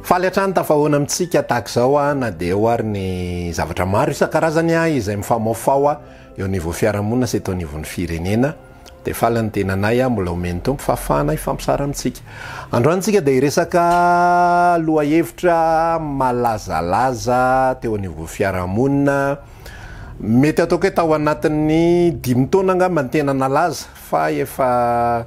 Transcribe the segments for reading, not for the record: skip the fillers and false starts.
Faly hatrany tafahoana amintsika tahaka izao aho na dia eo ary ny zavatra maro isan-karazany izay mifamaofao eo anivon'ny fiarahamonina sy eto anivon'ny firenena. Dia faly ny tenanay mbola omen'ny Tompo fahafahana hifampizara amintsika. Androany tsika dia hiresaka lohahevitra malazalaza teo anivon'ny fiarahamonina. Mety ataoko hoe tao anatin'ny dimy taona angamba ny tena nalaza fa efa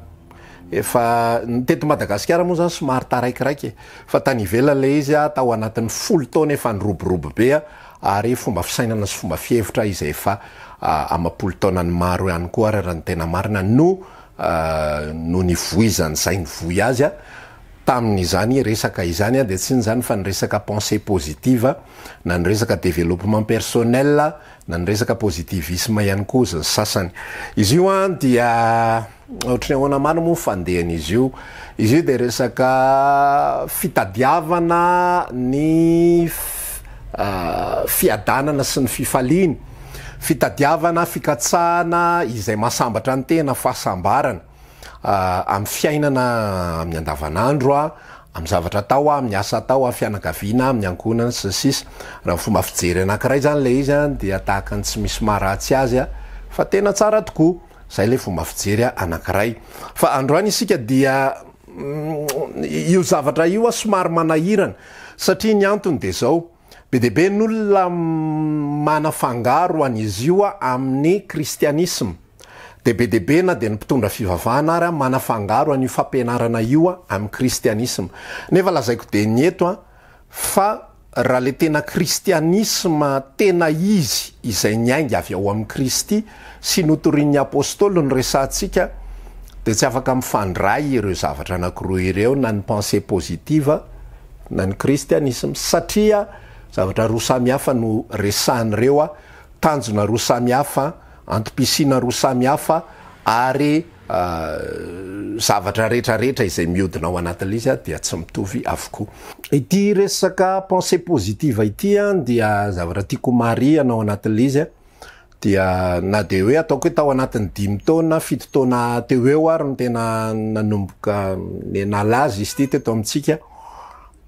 Efa, ny teto Madagasikara moa zany somary taraikiraiky e, fa tany ivelany ilay izy tao anatin'ny 10 taona efa niroborobo be ary fomba fisainana sy fomba fihevitra izay efa amam-polo taonany maro ihany koa ary raha ny tena marina no no nivoizan'izay nivoy azy tamin'izany resaka izany dia tsy inona izany fa ny resaka pensée positive na ny resaka développement personnel na ny resaka positivisme ihany koa ozy ny sasany. Izy io an dia ohatry ny ahoana marina moa ny fandehan'izy io? Izy io dia resaka fitadiavana ny fiadanana sy ny fifaliana, fitadiavana fikatsahana izay mahasambatra ny tena, fahasambarana. amin'ny fiainana amin'ny andavanandro, amin'ny zavatra atao, amin'ny asa atao, amin'ny fianakaviana, amin'ny ankohonana sy ny sisa. Raha ny fomba fijery anankiray izany ilay izy dia tahaka ny tsy misy maharatsy azy fa tena tsara tokoa. Izay ilay fomba fijery anankiray. Fa androany isika dia io zavatra io somary manahirana satria ny antony dia izao, be dia be ny olona manafangaro an'izy io amin'ny kristianisma. Dia be dia be na dia ny mpitondra fivavahana ary manafangaro an'io fampianarana io amin'ny kristianisma. Nefa lazaiko dia ny eto fa raha le tena kristianisma tena izy izay niainga avy ao amin'i Kristy sy notorian'ny Apostoly no resahantsika dia tsy afaka mifandray ireo zavatra anakiroa ireo na ny pensée positive na ny kristianisma satria zavatra roa samihafa no resahan'ireo tanjona roa samihafa antom-pisiana roa samy hafa ary zavatra rehetra rehetra izay mihodina ao anatin'ilay izy dia tsy mitovy avokoa. Ity resaka pensée positive ity dia zavatra tiako homarihana ao anatin'ilay izy dia na dia hoe ataoko hoe tao anatin'ny dimy taona, fito taona teo ho eo ary no tena nanomboka nalaza izy ity teto amintsika.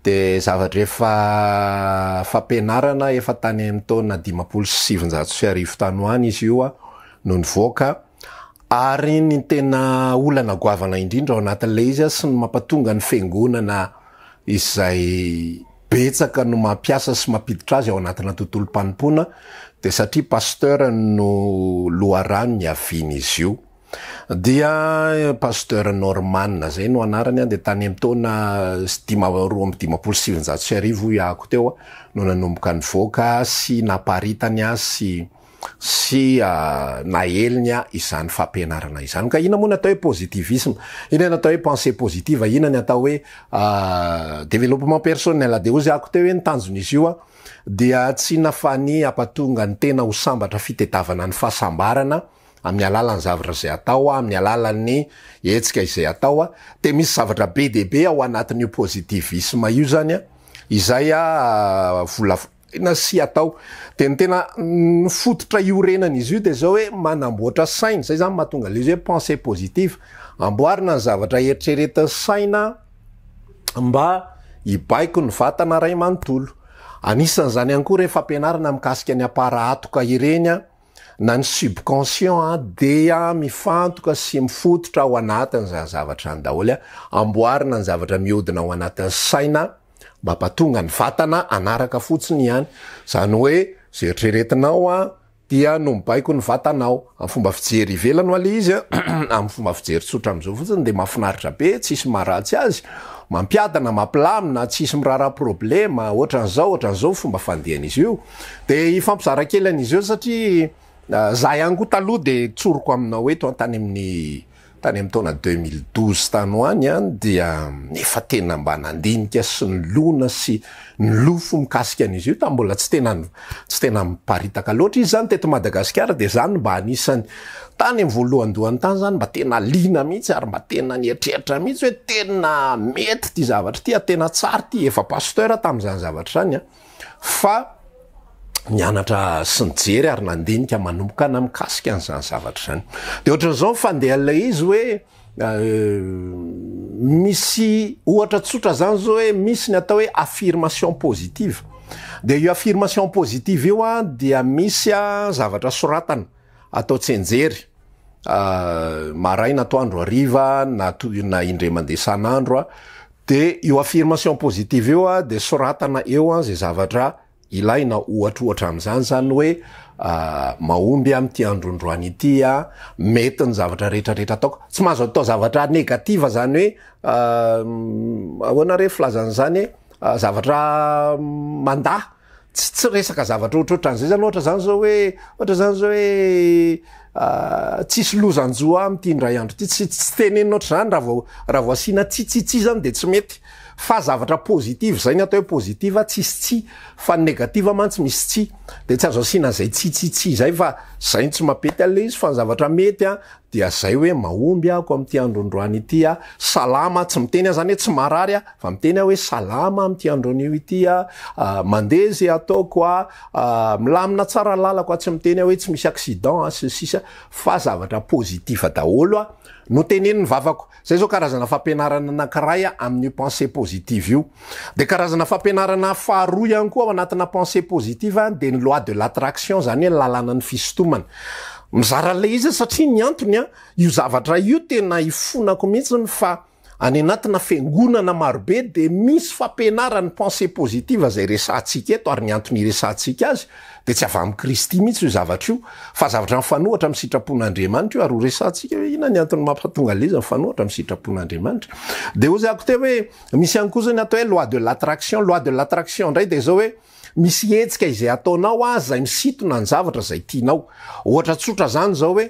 Dia zavatra efa fampianarana efa tany amin'ny taona 1950 tany ho any izy io no nivoaka ary ny tena olana goavana indrindra ao anatin'ilay izy sy ny mampatonga ny fiangonana izay betsaka no mampiasa sy mampiditra azy ao anatina tontolom-panompoana dia satria pasteur no loharano niavian'izy io. Dia Pasteur Norman zay no anarany dia tany amin'ny taona 1952 hoy ahako teo no nanomboka nivoaka sy naparitany sy sy naeliny izany fampianarana izany. Ka inona moa ny atao hoe positivisme? Inona ny atao hoe pensée positive? Inona ny atao hoe développement personnel? Dia hoy ahako teo hoe ny tanjon'izy io dia tsy inona fa ny hampatonga ny tena ho sambatra fitedavana ny fahasambarana amin'ny alalan'ny zavatra izay atao, amin'ny alalan'ny hetsika izay atao, dia misy zavatra be dia be ao anatin'io positivisme io zany izay volavolaina sy atao. Dia ny tena ny fototra iorenan'izy io dia zao hoe manamboatra saina, izay zany mahatonga ilay izy hoe pensée positive, amboarina ny zavatra eritreretin'ny saina mba hibaiko ny vatana iray manontolo. Anisan'izany ihany koa ireny fampianarana mikasika ny aparahatoka ireny na ny subconscient dia mifantoka sy mifototra ao anatin'izany zavatra izany daholo, amboarina ny zavatra mihodina ao anatin'ny saina mba hampatonga ny vatana hanaraka fotsiny ihany, izany hoe izay eritreretinao dia no mibaiko ny vatanao, amin'ny fomba fijery ivelany hoa le izy amin'ny fomba fijery tsotra amin'izao fotsiny dia mahafinaritra be, tsisy maharatsy azy, mampiadana, mampilamina, tsisy miraharaha problema, ohatran'izao ohatran'izao fomba fandehan'izy io. Dia hifampizara kely an'izy eo satria za ihany koa taloha dia tsoriko aminao eto an, tany amin'ny tany amin'ny taona 2012 tany ho any an, dia efa tena mba nandinika sy nilona sy nilofo mikasika an'izy io tamin'ny mbola tsy tena tsy tena miparitaka loatra izy zany teto Madagasikara dia za no mba anisan'ny tany amin'ny voalohandohany tany zany mba tena liana mihitsy ary mba tena nieritreritra mihitsy hoe tena mety ity zavatra ity, tena tsara ity, efa pasteur tamin'izany zavatra izany an. Fa nianatra sy nijery ary nandinika manomboka na mikasika an'izany zavatra izany. Dia ohatran'izao ny fandehan'ilay izy hoe Misy ohatra tsotra zany zao hoe misy ny atao hoe affirmation positive. De io affirmation positive io a dia misy a zavatra soratana atao tsianjery maraina, atoandro, hariva na to- na indray mandeha isan'andro a. De io affirmation positive io a de soratana eo a zay zavatra ilaina, ohatrohatra amin'izany zany hoe mahomby amin'ity androndroany ity a, mety ny zavatra rehetrarehetra ataoko. Tsy mahazo atao zavatra négative zany hoe ahoana re filazan'izany hoe zavatra mandà, tsy resaka zavatra ohatrohatran'izay zany. Ohatra zany zao hoe, ohatra zany zao hoe tsisy lozan-jo amin'ity indray andro ity, tsy tenenina ohatr'izany. Raha vao asiana tsi tsi tsi zany de tsy mety, fa zavatra positive zay ny atao hoe positive, tsisy tsi, fa ny négative mantsy misy tsi, de tsy azo asiana zay tsi tsi tsi zay, fa zay ny tsy mampety an'le izy. Fa ny zavatra mety a dia zay hoe mahomby ahako amin'ity androndroany ity a, salama. Tsy miteny aho zany hoe tsy marary a, fa miteny aho hoe salama amin'ity andronio ity a, mandeha zay ataoko a, milamina tsara lalako a, tsy miteny aho hoe tsy misy accident a sy ny sisa, fa zavatra positif daholo a no tenenin'ny vavako. Zay zao karazana fampianarana anankiray amin'io pensée positive io. De karazana fampianarana faharoa ihany koa ao anatina pensée positive de ny loi de l'attraction, zany hoe lalànan'ny fisintomana. Mizara an'ilay izy satria ny antony a, io zavatra io tena ifonako mihitsiny fa any anatina fiangonana marobe de misy fampianarany pensée positive zay resahantsika eto, ary ny antony iresahantsika azy de tsy avy amin'i Kristy mihitsy io zavatra io, fa zavatra mifanohitra amin'ny sitrapon'Andriamanitra io, ary ho resahantsika hoe inona ny antony mampatonga an'ilay izy mifanohitra amin'ny sitrapon'Andriamanitra. De hoy ako teo hoe misy ihany koa zany atao hoe loi de l'attraction. Loi de l'attraction indray de zao hoe misy hetsika izay ataonao a zay misintona ny zavatra zay tianao. Ohatra tsotra zany zao hoe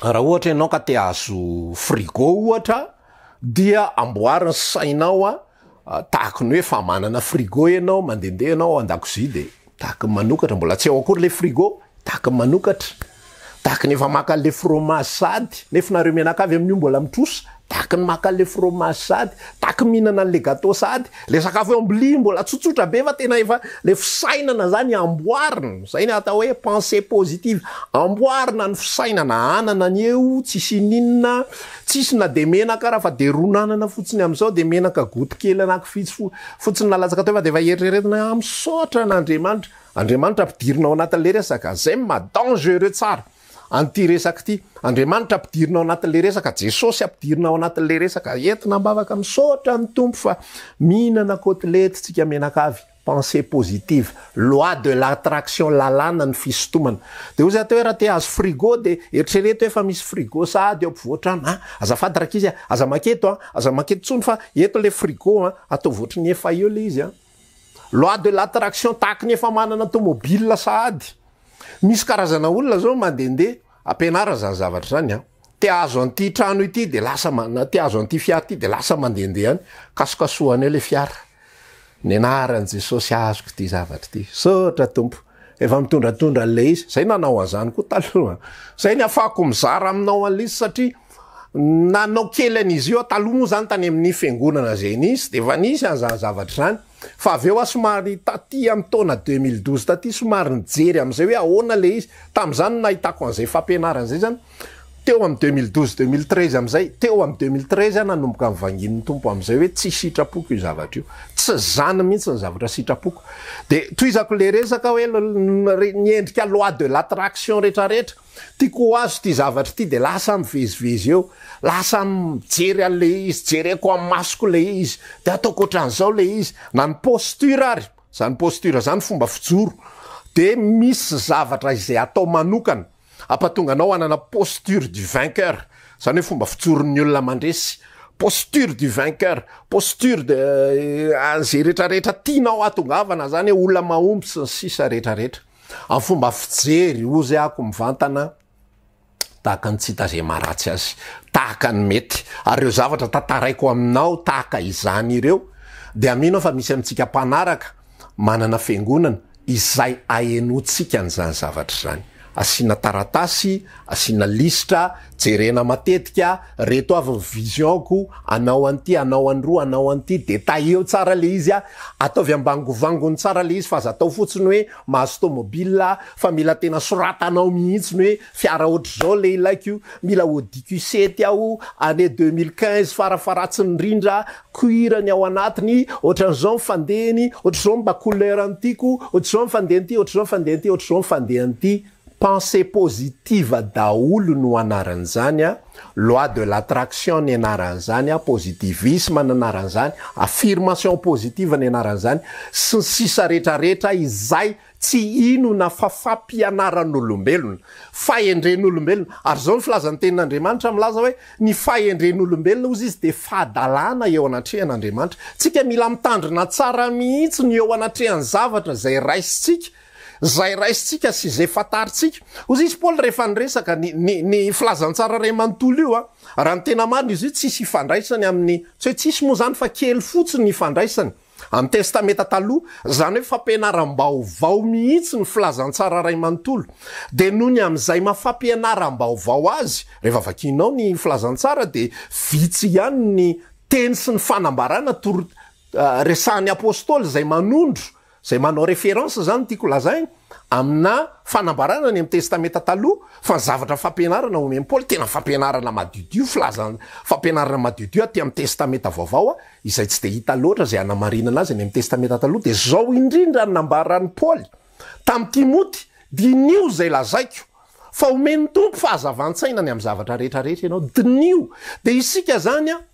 raha ohatra ianao ka te hahazo frigo ohatra, dia amboary ny sainao a tahaky ny hoe fa manana frigo ianao, mandehandeha ianao ao an-dakozia de tahaky ny manokatra, mbola tsy ao akory le frigo, tahaky ny manokatra, tahaky ny efa maka an'le fromage sady, nefa nareo mianakavy amin'io mbola mitrosa, tahaky ny maka an'le fromage sady, tahaky mihinana an'le gâteau sady, le sakafo eo am-bilia mbola tsotsotra be, fa tena efa le fisainana zany amboarina. Zay ny atao hoe pensée positive, amboarina ny fisainana, anana ny eo, tsisy ininona, tsisy na de menaka raha fa de ron'anana fotsiny am'izao, de menaka goty kely anaky fitsy fotsiny nalatsaka teo, fa de efa eritreretina misaotra an'Andriamanitra. Andriamanitra ampidirina ao anatin'le resaka, zay maha dangereux tsara an'ity resaka ity. Andriamanitra ampidirina ao anatin'le resaka, Jesosy ampidirina ao anatin'le resaka, entina am-bavaka, misaotra ny Tompo fa mihinana côtelette tsika mianakavy. Pensée positive, loi de l'attraction, lalàna ny fisintomana. De hoy zay atao hoe raha te hahazo frigo de eritrereto hoe efa misy frigo sahady eo ampovoan-trano. Ah, azafady rankizy a, aza maketo a, aza maketo tsony fa eto le frigo a, ataovy ohatry ny efa eo le izy a. Loi de l'attraction, tahaky ny efa manana tomobile sahady. Misy karazana olona zao mandehandeha, ampianarina zany zavatra zany a. Te hahazo an'ity trano ity de lasa na te hahazo an'ity fiara ity de lasa mandehandeha any, kasokasohana eo le fiara. Ny anaran'i Jesosy azoko ity zavatra ity. Misaotra Tompo. Efa mitondratondra an'ilay izy. Zay nanao an'izany koa taloha. Zay ny afahako mizara aminao an'ilay izy satria nanao kely an'izy io aho taloha moa zany tany amin'ny fiangonana izay nisy de efa nisy an'izany zavatra izany. Fa avy eo aho somary taty amin'ny taona 2012 taty somary nijery amin'izay hoe ahoana ilay izy. Tamin'izany no nahitako an'izay fampianarana izay zany. Teo amin'ny 2012, 2013 amin'izay, teo amin'ny 2013 aho nanomboka nivangian'ny Tompo amin'izay hoe tsy sitrapoko io zavatra io. Tsy izany mihitsy ny zavatra sitrapoko. Dia tohizako ilay resaka hoe ny endrika loi de l'attraction rehetrarehetra. Tiako ho azo ity zavatra ity dia lasa mivezivezy eo, lasa mijery an'ilay izy, jereko amin'ny masoko ilay izy, dia ataoko ohatran'izao ilay izy. Na ny posture ary, izany posture izany fomba fijoro, dia misy zavatra izay atao manokana. Hampatonga anao hanana posture du vainqueur, izany hoe fomba fitsoron'ny olona mandresy, posture du vainqueur, posture de izay rehetrarehetra tianao hahatongavana zany hoe olona mahomby sy ny sisa rehetrarehetra. Amin'ny fomba fijery, hozy ako mivantana tahaka ny tsy hita izay maharatsy azy, tahaka ny mety, ary ireo zavatra tantaraiko aminao tahaka izany ireo dia mino aho fa misy amintsika mpanaraka manana fiangonana izay ahenoantsika an'izany zavatra izany. Asiana taratasy, asiana lisitra, jerena matetika, reto avy ny vision-ko, anao an'ity, anao an'roa, anao an'ity, detailleo tsara le izy a, ataovy ambangovangony tsara le izy fa aza atao fotsiny hoe mahazo tomobile fa mila tena soratanao mihitsy ny hoe fiara ohatr'izao le ilaiko, mila Audi Q7 aho, année 2015 farafaharatsiny indrindra, cuir ny ao anatiny, ohatran'izao ny fandehany, ohatr'izao mba couleur ny tiako, ohatr'izao ny fandehan'ity, ohatr'izao ny fandehan'ity, ohatr'izao ny fandehan'ity. Pensée positive daholo no anaran'izany a, loi de l'attraction ny anaran'izany a, positivisme ny anaran'izany, affirmation positive ny anaran'izany, sy ny sisa retraretra izay Tsy inona fa fampianaran'olombelona, fahendren'olombelona. Ary izao ny filazan'ny Tenin'Andriamanitra milaza hoe, ny fahendren'olombelona hozy izy dia fahadalana eo anatrehan'Andriamanitra. Tsika mila mitandrina tsara mihitsy ny eo anatrehan'ny zavatra izay raisintsika, izay raisintsika sy izay fantarintsika. Hozy izy Paoly rehefa niresaka ny, ny, ny filazantsara iray manontolo io an, raha ny tena marina izy io tsisy ifandraisany amin'ny, tsy hoe tsisy moa izany fa kely fotsiny ny ifandraisany Amin'ny Testamenta Taloha, izany hoe fampianaram-baovao mihitsy ny filazantsara iray manontolo, dia noho ny amin'izay maha fampianaram-baovao azy, rehefa vakianao ny filazantsara dia vitsy ihany ny teny sy ny fanambarana tor resahan'ny Apostoly izay manondro, izay manao référence izany no tiako lazaina, amina fanambarana any amin'ny Testamenta Taloha, fa ny zavatra fampianarana omen'i Paoly tena fampianarana madiodio, filazan fampianarana madiodio aty amin'ny Testamenta Vaovao, izay tsy dia hita loatra izay hanamarinana azy any amin'ny Testamenta Taloha, dia izao indrindra ny nambaran'i Paoly tamin'i Timoty, Diniho izay lazaiko, fa omen'ny Tompo fahazavan-tsaina ny amin'ny zavatra rehetra rehetra ianao. Diniho. Dia isika izany an,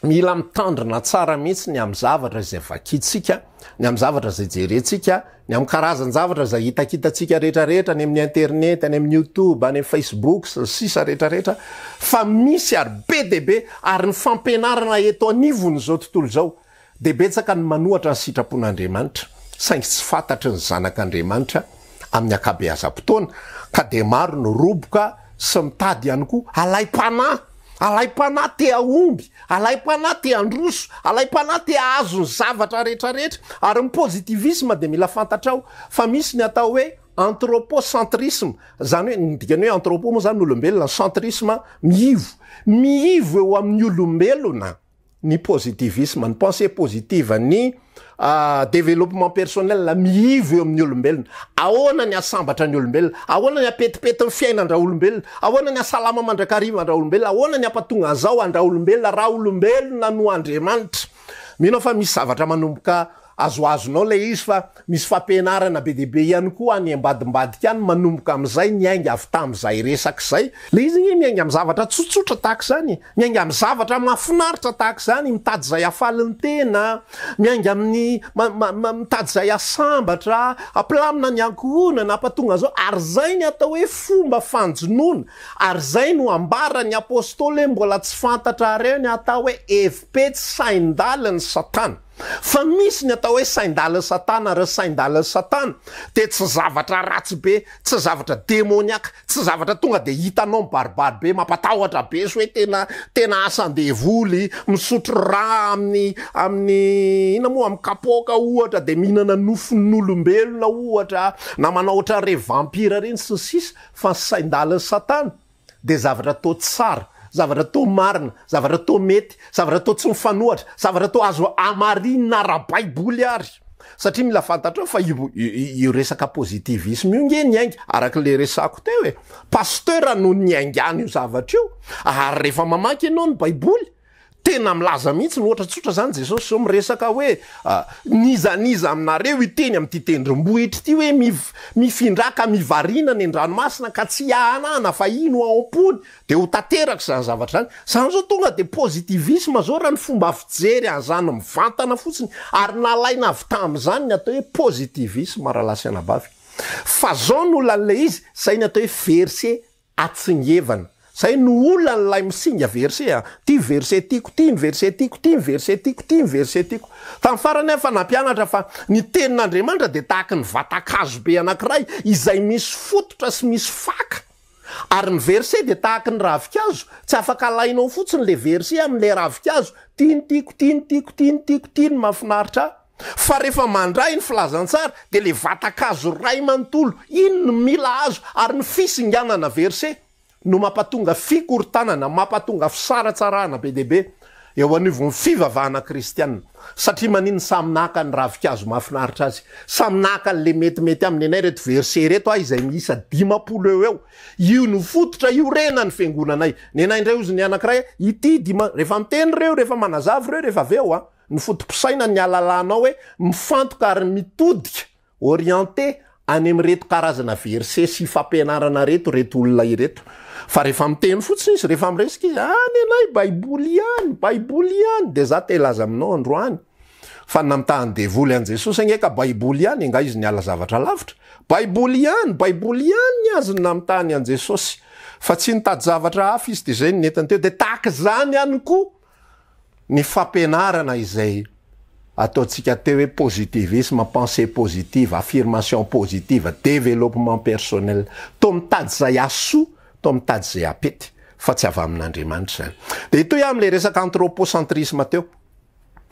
mila mitandrina tsara mihitsy ny amin'ny zavatra izay vakintsika, ny amin'ny zavatra izay jerentsika, ny amin'ny karazan-javatra izay hitakitantsika rehetra rehetra any amin'ny internet, any amin'ny youtube, any amin'ny facebook sy ny sisa rehetra rehetra, fa misy ary be dia be ary ny fampianarana eto anivon'izao tontolo izao dia betsaka ny manohatra ny sitrapon'Andriamanitra saingy tsy fantatry ny zanak'Andriamanitra amin'ny ankabeazam-potoana ka dia maro ny roboka sy mitady ihany koa alaim-panahy, alaim-panahy te hahomby, alaim-panahy te handroso, alaim-panahy te hahazo ny zavatra rehetra rehetra, ary ny positivisme dia mila fantatrao fa misy ny atao hoe anthropocentrisme, izany hoe ny dikan'ny hoe anthropo moa izany olombelona, centrisme miivo, miivo eo amin'ny olombelona. ny positivisme, ny pensée positive, ny développement personnel miivo eo amin'ny olombelona. Ahoana ny hasambatra ny olombelona? Ahoana ny hapetipety ny fiainan-draolombelona? Ahoana ny hasalama mandrakariva an-draolombelona? Ahoana ny hampatonga an'izao an-draolombelona? Raolombelona no Andriamanitra. Mino aho fa misy zavatra manomboka Azoazonao ilay izy fa misy fampianarana be dia be ihany koa any ambadimbadika any manomboka amin'izay niainga avy tamin'izay resaka izay. Ilay izy anie miainga amin'ny zavatra tsotsotra tahaka izany e! Miainga amin'ny zavatra mahafinaritra tahaka izany, mitady izay hahafaly ny tena, miainga amin'ny mitady izay hahasambatra, hampilamina ny ankohonana, hampatonga an'izao, ary izay ny atao hoe fomba fanjonoana, ary izay no ambaran'ny Apostoly hoe mbola tsy fantatrareo ny atao hoe hevi-petsy sain-dalin'i Satana. Fa misy ny atao hoe sain-dalin'i Satana, ary ny sain-dalin'i Satana dia tsy zavatra ratsy be, tsy zavatra demoniaka, tsy zavatra tonga dia hitanao mibaribary be, mampatahotra be sy hoe tena tena asan-devoly, misotro rà amin'ny amin'ny inona moa, amin'ny kapoaka ohatra, dia mihinana nofon'olombelona ohatra, na manao ohatran'ireny vampira ireny sy ny sisa, fa ny sain-dalin'i Satana dia zavatra toa tsara, zavatra toa marina, zavatra toa mety, zavatra toa tsy mifanohatra, zavatra toa azo hamarinina ara-baiboly ary. Satria mila fantatrao fa io io resaka positivisme io nge niainga araka le resako teo e. Pasteur no niaingàny io zavatra io ary rehefa mamaky ianao ny baiboly Tena milaza mihitsy ny ohatra tsotra zany Jesosy zao miresaka hoe n'iza n'iza aminareo hiteny amin'ity tendrombohitra ity hoe mifindrà ka mivarina any an-dranomasina ka tsy hiahanahana fa hino ao am-pony dia ho tanteraka izany zavatra izany. Izany zao tonga dia positivisme zao raha ny fomba fijery an'izany mivantana fotsiny ary nalaina avy tamin'izany ny atao hoe positivisme rahalahy sy anabavy. Fa zao no olan'ilay izy, izay ny atao hoe verset Atsingevana. Zay no olan'ilay misinga verset a! Ty verset tiako, ty ny verset tiako, ty ny verset tiako, ty ny verset tiako. Tamin'ny farany aho efa nampianatra fa ny tenin'Andriamanitra dia tahaky ny vatan-kazo be anankiray izay misy fototra sy misy faka. Ary ny verset dia tahaky ny ravinkazo, tsy afaka alainao fotsiny le verset amin'ilay ravinkazo, ty ny tiako, ty ny tiako, ty ny tiako, ty ny mahafinaritra ahy. Fa rehefa mandray ny filazantsara dia le vatan-kazo ray manontolo iny no mila azo ary ny fisinganana verset no mampatonga fikorontanana, mampatonga fisaratsarahana be dia be eo anivon'ny fivavahana kristiana. Satria maninn samy naka ny ravinkazo mahafinaritra azy, samy naka an'le metimety aminy, nenay reto verset reto ah izay miisa 50 eo eo, io no fototra iorenan'ny fiangonanay, nenay indray ozy ny anakiray ity dima, rehefa miteny reo, rehefa manazava reo rehefa avy eo an, ny foto-pisainany ny ahalalanao hoe mifantoka ary mitodika, orienté, any amin'ireto karazana verset sy fampianarana ireto ireto olona ireto. Fa rehefa miteny fotsiny izy, rehefa miresaka izy, ah nenay baiboly ihany, baiboly ihany, dia za te hilaza aminao androany fa ny namitahan'ny devoly an'i Jesosy ange ka baiboly ihany, angaha izy niala zavatra lavitra? Baiboly ihany, baiboly ihany ny azy ny namitahany an'i Jesosy, fa tsy nitady zavatra hafa izy, dia izay no nentiny teo, dia tahaka izany ihany koa ny fampianarana izay ataontsika teo hoe positivisme, pensée positive, affirmation positive, développement personnel, toa mitady izay hahasoa, toa mitady izay hapety, fa tsy avy amin'Andriamanitra izany. Dia hitohy aho amin'ilay resaka anthropocentrisme teo.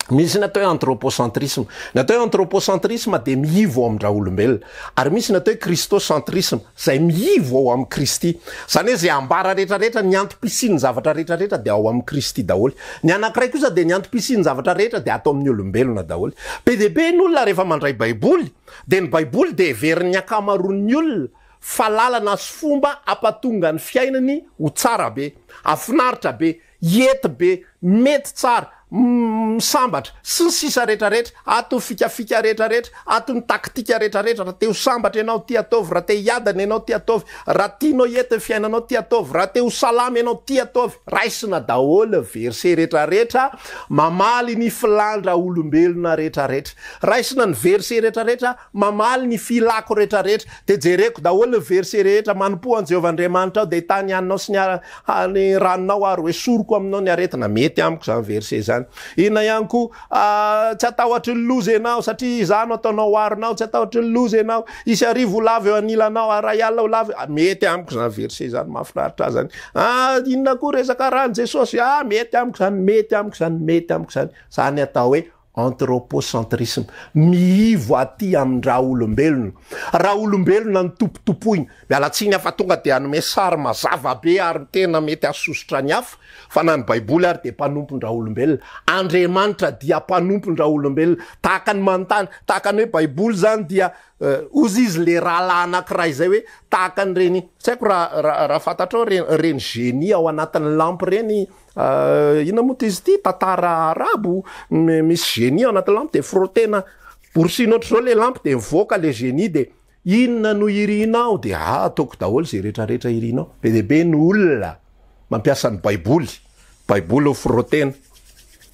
Misy ny atao hoe anthropocentrisme. Ny atao hoe anthropocentrisme dia miivo ao amin-dRaolombelona. Ary misy ny atao hoe christocentrisme, izay miivo ao amin'i Kristy. Izany hoe izay ambara rehetrarehetra, ny antom-pisian'ny zavatra rehetrarehetra dia ao amin'i Kristy daholo. Ny anankiray kosa dia ny antom-pisian'ny zavatra rehetra dia ato amin'ny olombelona daholo. Be dia be ny olona rehefa mandray Baiboly, dia ny Baiboly dia heverin'ny ankamaroan'ny olona fa lalana sy fomba hampatonga ny fiainany ho tsara be, hahafinaritra be, Hety be, mety tsara, sambatra, sy ny sisa rehetra rehetra, ato ny fikafika rehetra rehetra, ato ny taktika rehetra rehetra, raha te ho sambatra ianao ty ataovy, raha te hiadana ianao ty ataovy, raha tianao hety ny fiainanao ty ataovy, raha te ho salama ianao ty ataovy, raisina daholo ny verset rehetra rehetra mamaly ny filan-draolombelona rehetra rehetra, raisina ny verset rehetra rehetra Mamaly ny filako retraretra. Dia jereko daholo ny verset rehetra, Manompoa an'i Jehovah Andriamanitrao, dia hitahy ny haninao sy ny ranonao ary hoesoriko aminao ny aretina. Mety amiko izany verset izany. Inona ihany koa? Tsy hatahotry ny loza ianao, satria Izaho no ataonao ho aronao. Tsy hatahotry ny loza ianao. Hisy arivo ho lavo eo anilanao, ary iray alina ho lavo. Mety amiko izany verset izany, mahafinaritra ahy izany. Inona koa resaka ran'i Jesosy? Mety amiko izany, mety amiko izany, mety amiko izany. Izany atao hoe Anthropocentrisme, miivo aty amin-dRaolombelona. Raolombelona no tompotompoina. Miala tsiny aho fa tonga dia hanome sary mazava be ary tena mety hahasosotra ny hafa, fa na ny Baiboly ary dia mpanompon-dRaolombelona. Andriamanitra dia mpanompon-dRaolombelona. Tahaka ny manontany, tahaka ny hoe Baiboly izany dia hozy izy le rahalahy anankiray izay hoe tahaka an'ireny, tsy haiko raha raha fantatrao ireny génie ao anatin'ny lampy ireny, Inona moa izy ity? Tantara arabo, misy génie ao anaty lampy de frottena, borosina ohatr'izao le lampy de mivoaka le génie de inona no irinao? De ah ataoko daholo ze retraretra irinao. Be dia be ny olona mampiasa ny baiboly, baiboly ho frottena,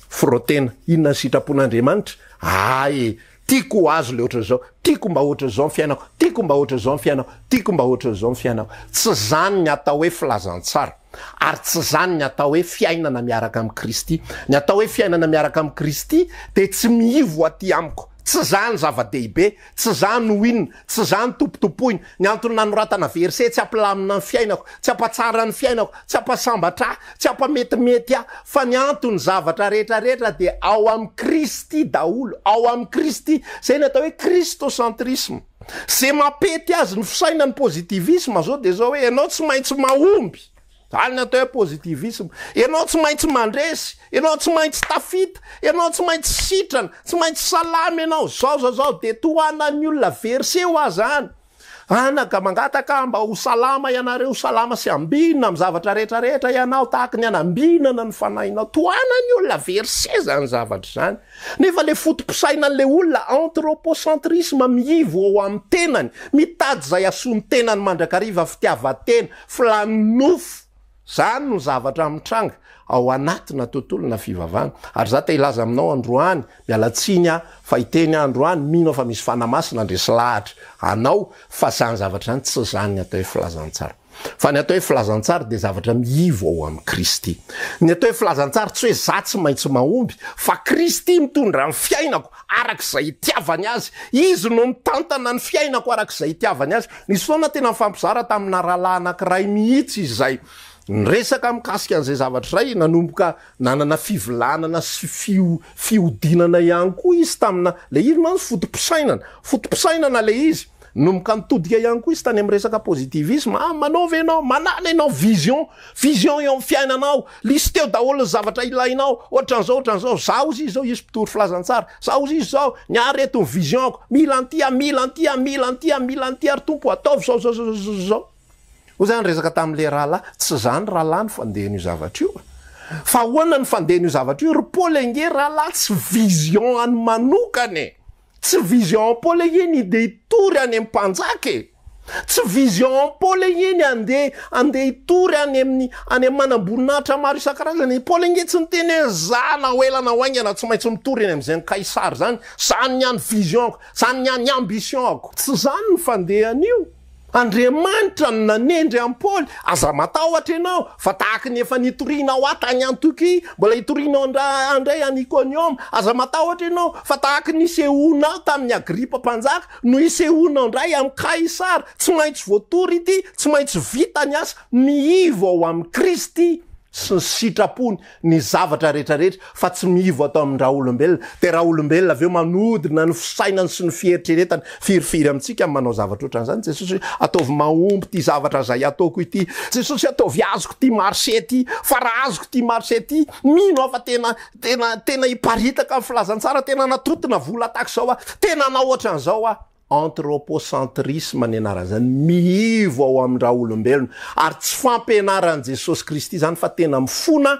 frottena, inona ny sitrapon'Andriamanitra? Aah e, tiako ho azo le ohatran'izao, tiako mba ohatran'izao ny fiainako, tiako mba ohatran'izao ny fiainako, tiako mba ohatran'izao ny fiainako. Tsy zany ny atao hoe filazantsara. Ary tsy izany ny atao hoe fiainana miaraka amin'i Kristy. Ny atao hoe fiainana miaraka amin'i Kristy dia tsy miivo aty amiko. Tsy izaho no zava-dehibe, tsy izaho no inona, tsy izaho no tompotompoina. Ny antony nanoratana verset tsy hampilamina ny fiainako, tsy hampatsara ny fiainako, tsy hampasambatra ahy, tsy hampametimety ahy, fa ny antony zavatra rehetra rehetra dia ao amin'i Kristy daholo, ao amin'i Kristy. Izay ny atao hoe Christocentrisme. Ze mampety azy ny fisainany positivisme zao de zao hoe enao tsy maintsy mahomby, zany ny atao hoe positivisme, enao tsy maintsy mandresy, enao tsy maintsy tafita, enao tsy maintsy sitrana, tsy maintsy salama enao, zao zao zao, de tohanan'ny olona verser hoa zany, anaka mangataka aho mba ho salama ianareo, ho salama sy ambinina amin'ny zavatra rehetra rehetra ianao tahaky ny anambinana ny fanahinao, tohanan'ny olona verser zany zavatra zany. Nefa le foto-pisainan'le olona anthropocentrisme miivo ao amin'ny tenany, mitady izay hahasoa ny tenany mandrakariva, fitiavan-tena, filan'ny nofo, zany no zavatra mitranga ao anatina tontolona fivavahana. Ary za te hilaza aminao androany, miala tsiny aho fa hiteny aho androany, mino aho fa misy Fanahy Masina handresy lahatra anao fa zany zavatra zany tsy zany ny atao hoe filazantsara. Fa ny atao hoe filazantsara dia zavatra miivo ao amin'i Kristy. Ny atao hoe filazantsara tsy hoe za tsy maintsy mahomby, fa Kristy mitondra ny fiainako araka izay itiavany azy. Izy no mitantana ny fiainako araka izay itiavany azy. Nisy fotoana tena nifampizara tamina rahalahy anankiray mihitsy izay. Niresaka mikasika an'izay zavatra izay, nanomboka nanana fivolanana sy fihodinana ihany koa izy tamina, ilay izy mantsy foto-pisainana, foto-pisainana ilay izy. Nanomboka nitodika ihany koa izy tany amin'ny resaka positivisme, ah manao ve ianao, manana ianao vision, vision eo amin'ny fiainanao, listeo daholo ny zavatra ilainao, ohatran'izao, ohatran'izao, za hozy izy izao, izy mpitory filazantsara, za hozy izy izao, ny ahy reto ny vision-ko, mila an'ity aho, mila an'ity aho, mila an'ity aho, mila an'ity aho ry Tompo, ataovy izao, izao, izao, izao, izao. Hoy za niresaka tamin'ilay rahalahy, tsy izany rahalahy ny fandehan'io zavatra io e. Fa ahoana ny fandehan'io zavatra io? Ry Paoly ange rahalahy tsy vision any manokana e. Tsy vision an'i Paoly ange ny handeha hitory any amin'ny mpanjaka e. Tsy vision an'i Paoly ange ny handeha handeha hitory any amin'ny any amin'ny manamboninahitra maro isan-karazany. I Paoly ange tsy niteny hoe za na ho ela na ho haingana tsy maintsy mitory eny amin'izany Kaisara izany. Zany ny an'ny vision-ko, zany ny an'ny ambition-ko. Tsy izany ny fandehan'io. Andriamanitra no nanendry an'i Paoly, Aza matahotra ianao, fa tahaka ny efa nitorianao ahy tany Antiokia, mbola hitorianao indray any Ikonioma. Aza matahotra ianao, fa tahaka ny nisehoanao tamin'i Agripa mpanjaka, no hisehoanao indray amin'i Kaisara. Tsy maintsy voatory ity, tsy maintsy vita ny asa, miivo ao amin'i Kristy sy ny sitrapony. ny zavatra rehetra rehetra fa tsy miivo atao amin-dRaolombelona dia Raolombelona avy eo manodina ny fisainany sy ny fieritreretany firifiry amintsika ny manao zavatra ohatran'izany Jesosy hoe ataovy mahomby ity zavatra izay ataoko ity Jesosy ataovy azoko ity marché ity fa raha azoko ity marché ity mino aho fa tena tena tena hiparitaka ny filazantsara tena natotina vola tahaka izao aho tena hanao ohatran'izao aho Anthropocentrisme ny anaran'izany, miivo ao amin-dRaolombelona, ary tsy fampianaran'i Jesosy Kristy izany fa tena mifona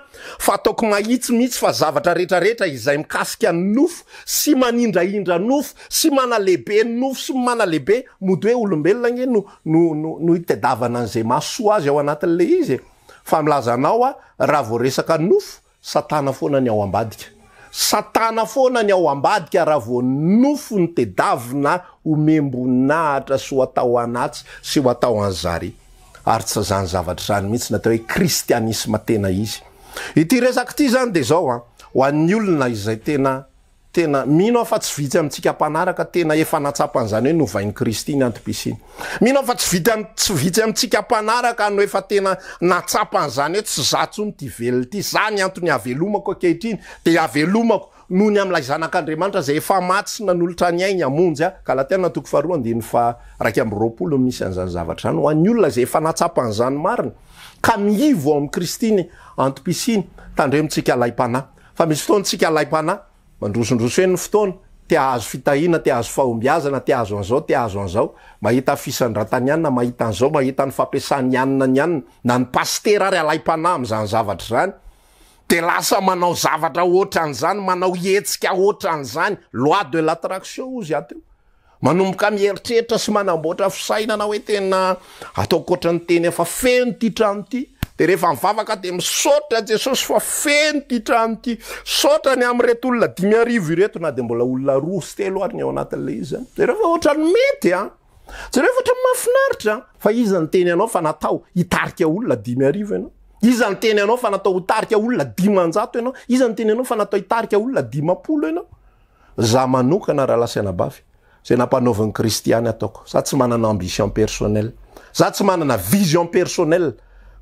fa ataoko mahitsy mihitsy fa zavatra rehetra rehetra izay mikasika ny nofo sy manindrahindra nofo sy manalehibe ny nofo sy manalehibe mody hoe olombelona ange no no no no itedavana an'izay mahasoa azy ao anatin'ilay izy e! Fa milaza anao aho raha vao resaka nofo Satana foana ny ao ambadika. Satana foana ny ao ambadika raha vao nofo no tedavina omem-boninahitra sy ho atao anatsy sy ho atao anzary. Ary tsy izany zavatra izany mihitsy ny atao hoe kristianisma tena izy. Ity resaka ity izany dia izao an, ho an'ny olona izay tena Tena mino aho fa tsy vitsy amintsika mpanaraka tena efa nahatsapa an'izany hoe novain'i Kristy ny antom-pisiany. Mino aho fa tsy vita tsy vitsy amintsika mpanaraka no efa tena nahatsapa an'izany hoe tsy za intsony ity velona ity, za ny antony havelomako ankehitriny dia havelomako noho ny amin'ilay Zanak'Andriamanitra izay efa maty sy nanolotra ny ainy hamonjy ahy. Galatiana toko faharoa andininy faha 21 no misy an'izany zavatra izany. Ho an'ny olona izay efa nahatsapa an'izany marina ka miivo ao amin'i Kristy ny antom-pisiany, tandremo tsika alaim-panahy. Fa misy fotoana tsika alaim-panahy, mandrosondroso eny ny fotoana, te hahazo fitahiana, te hahazo fahombiazana, te hahazo an'izao, te hahazo an'izao, mahita fisandratany anona, mahita an'izao, mahita ny fampiasan'ny anona ny anona, na ny pasitera ary alaim-panahy amin'izany zavatra izany, dia lasa manao zavatra ohatran'izany, manao hetsika ohatran'izany, loi de l'attraction hozy ato io. Manomboka mieritreritra sy manamboatra fisainana hoe tena ataoko ohatran'ny tena efa feno ity trano ity. Dia rehefa mivavaka dia misaotra Jesosy fa feno ity trano ity. Misaotra ny amin'ireto olona 5000 ireto na dia mbola olona roa sy telo ary ny ao anatin'ilay izy zany. Jereo fa ohatran'ny mety an! Jereo fa ohatran'ny mahafinaritra an! Fa iza niteny anao fa natao hitarika olona 5000 ianao? Iza niteny anao fa natao hitarika olona 500 ianao? Iza niteny anao fa natao hitarika olona 50 ianao? Za manokana rahalahy sy anabavy, zay nampanaovin'i Kristy ahy ny ataoko, za tsy manana ambition personnelle, za tsy manana vision personnelle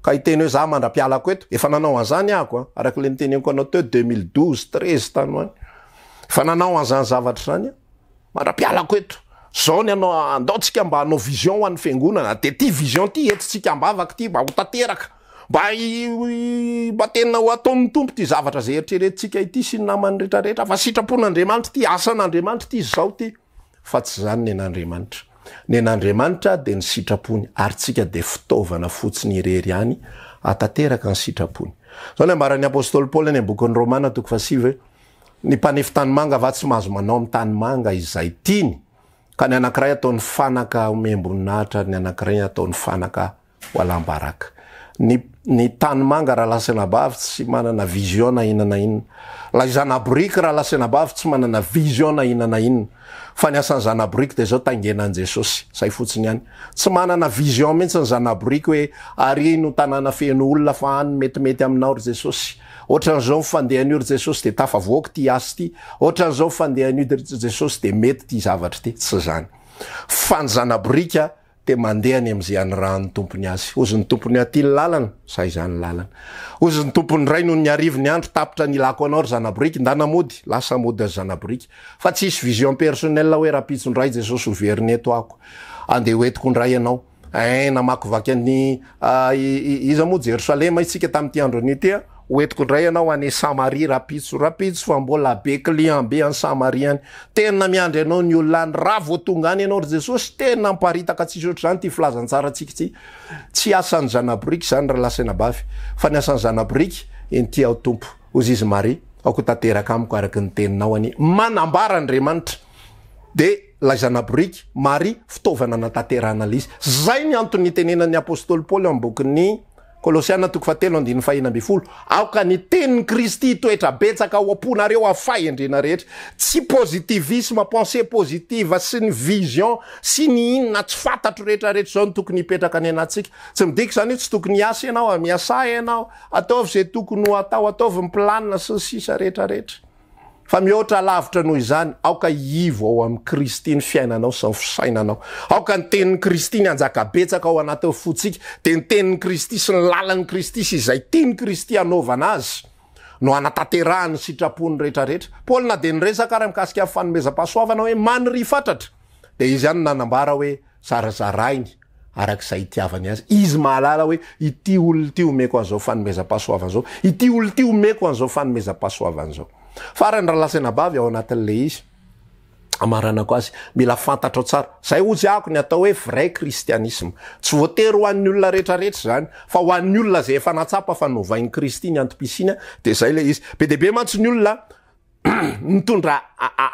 ka hiteny hoe za mandra-pialako eto, efa nanao an'zany ahako an, araka le niteneniko anao teo 2012, 13 tany ho any, efa nanao an'zany zavatra zany aho, mandra-pialako eto, zao ny anao, andao tsika mba hanao vision ho an'ny fiangonana, de ty vision ty entintsika am-bavaka ty mba ho tanteraka. Mba mba tena ho ataon'ny Tompo ity zavatra izay eritreretintsika ity sy ny namany rehetrarehetra fa sitrapon'Andriamanitra ity, asan'Andriamanitra ity, izao ity. Fa tsy izany ny an'Andriamanitra. Ny an'Andriamanitra dia ny sitrapony ary tsika dia fitaovana fotsiny irery ihany hahatanteraka ny sitrapony. Izao ny ambaran'ny apostoly Paoly any amin'ny bokin'ny Romana toko fahasivy hoe, Ny mpanefy tanimanga va tsy mahazo manao amin'ny tanimanga izay tiany? Ka ny anankiray ataony fanaka omem-boninahitra ary ny anankiray ataony fanaka ho alam-baraka. Ny ny tanimanga rahalahy sy anabavy tsy manana vision na inona na inona. Ilay zana-boriky rahalahy sy anabavy tsy manana vision na inona na inona. Fa ny asan'ny zana-boriky dia izao taingenan'i Jesosy. Izay fotsiny ihany. Tsy manana vision mihitsy ny zana-boriky hoe ary no tanàna feno olona fa any metimety aminao ry Jesosy. Ohatran'izao ny fandehan'io ry Jesosy dia tafavoaka ity asa ity. Ohatran'izao ny fandehan'io ry Jesosy dia mety ity zavatra ity. Tsy izany. Fa ny zana-boriky. dia mandeha any amin'izay anirahan'ny tompony azy. Hozy ny tompony aty ny lalana, zay izany lalana. Hozy ny tompony indray nony hariva ny andro, tapitra ny ilako anao ry zana-boriky, ndana mody, lasa mody ry zana-boriky. Fa tsisy vision personnelle hoe rahampitso indray Jesosy ho verina eto ako, andeha ho entiko indray ianao. Ein, namakivaky an'i iza moa Jerosalema isika tamin'ity andro anio ity a, ho entiko indray ianao any Samaria rahampitso, rahampitso fa mbola be client be any Samaria any, tena miandry anao ny olona any, raha vao tonga any ianao ry Jesosy, tena miparitaka tsisy ohatr'izany ity filazantsarantsika ity, tsy asan'ny zana-boriky izany ry lahy sy anabavy, fa ny asan'ny zana-boriky, inty aho Tompo, hozy izy Maria, aoka ho tanteraka amiko araka ny teninao anie, manambara Andriamanitra, dia ilay zana-boriky, Maria, fitaovana nanatanterahana ilay izy. Izay ny antony nitenenan'ny apostoly Paoly ao amin'ny bokin'ny Kolosiana toko fahatelo andininy fahenina ambin'ny folo, Aoka ny tenin'i Kristy hitoetra betsaka ao am-ponareo amin'ny fahendrena rehetra. Tsy positivisme, pensée positive sy ny vision sy ny inona tsy fantatro rehetra rehetra izao no tokony hipetraka any anatintsika. Tsy midika izany hoe tsy tokony hiasa ianao, miasà ianao, ataovy izay tokony ho atao, ataovy ny planina sy ny sisa rehetra rehetra. Fa mihoatra lavitra noho izany, aoka hiivo ao amin'i Kristy ny fiainanao sy ny fisainanao. Aoka ny tenin'i Kristy ny hanjaka betsaka ao anatin'ny fontsika, dia ny tenin'i Kristy sy ny lalan'i Kristy sy izay tian'i Kristy hanaovana azy no hanatanterahany ny sitrapony rehetrarehetra. Paoly na dia niresaka ary mikasika ny fanomezam-pahasoavana hoe maniria fatratra, dia izy ihany no nanambara hoe zarazarainy araka izay itiavany azy. Izy mahalala hoe ity olona ity omeko an'izao fanomezam-pahasoavana izao, ity olona ity omeko an'izao fanomezam-pahasoavana izao. Farany rahalahy sy anabavy ao anatin'ilay izy, amaranako azy, mila fantatrao tsara. Izay hozy ahako ny atao hoe vrai christianisme. Tsy voatery ho an'ny olona rehetrarehetra izany, fa ho an'ny olona izay efa nahatsapa fa novain'i Kristy ny antom-pisiany, dia izay ilay izy. Be dia be mantsy ny olona Mitondra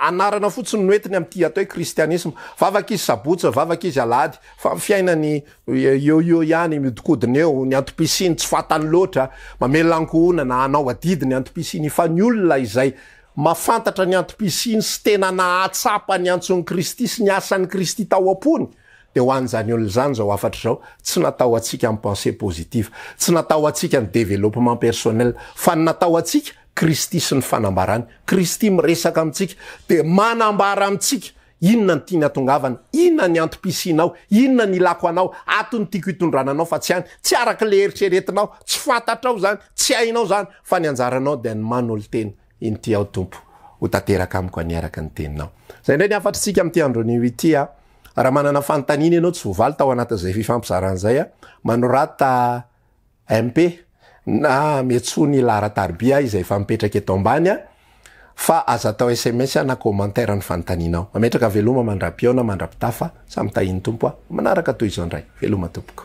anarana fotsiny no entiny amin'ity atao hoe kristianisma. Vavaka izy sabotsy, vavaka izy alahady, fa ny fiainany eo eo ihany, mihodinkodina eo, ny antom-pisiany tsy fantany loatra, mamelona ankohonana, hanao adidy ny antom-pisiany, fa ny olona izay mahafantatra ny antom-pisiany sy tena nahatsapa ny antson'i Kristy sy ny asan'i Kristy tao am-pony, dia ho an'izany olona izany izao hafatra izao, tsy natao ho antsika ny pensée positive, tsy natao ho antsika ny développement personnel, fa ny natao ho antsika Kristy sy ny fanambarany. Kristy miresaka amintsika dia manambara amintsika inona ny tiany hatongavana, inona ny antom-pisianao, inona ny ilako anao, ato ny tiako hitondrana anao fa tsy any, tsy araka ilay eritreretinao, tsy fantatrao izany, tsy hainao izany, fa ny anjaranao dia ny manolo-tena, Inty aho Tompo, ho tanteraka amiko anie araka ny teninao. Izay indray ny hafatr'tsika amin'ity andro anio ity a. Raha manana fanontaniana ianao tsy voavaly tao anatin'izay fifampizarana izay a, manorata MP na miantsoa ny laharan-tarobia izay efa mipetraka eto ambany fa aza atao sms na commentaire ny fanontanianao. Mametraka veloma mandra-pihaona mandra-pitafa, samy tahin'ny Tompo aho. Manaraka toy izao indray. Veloma tompoko.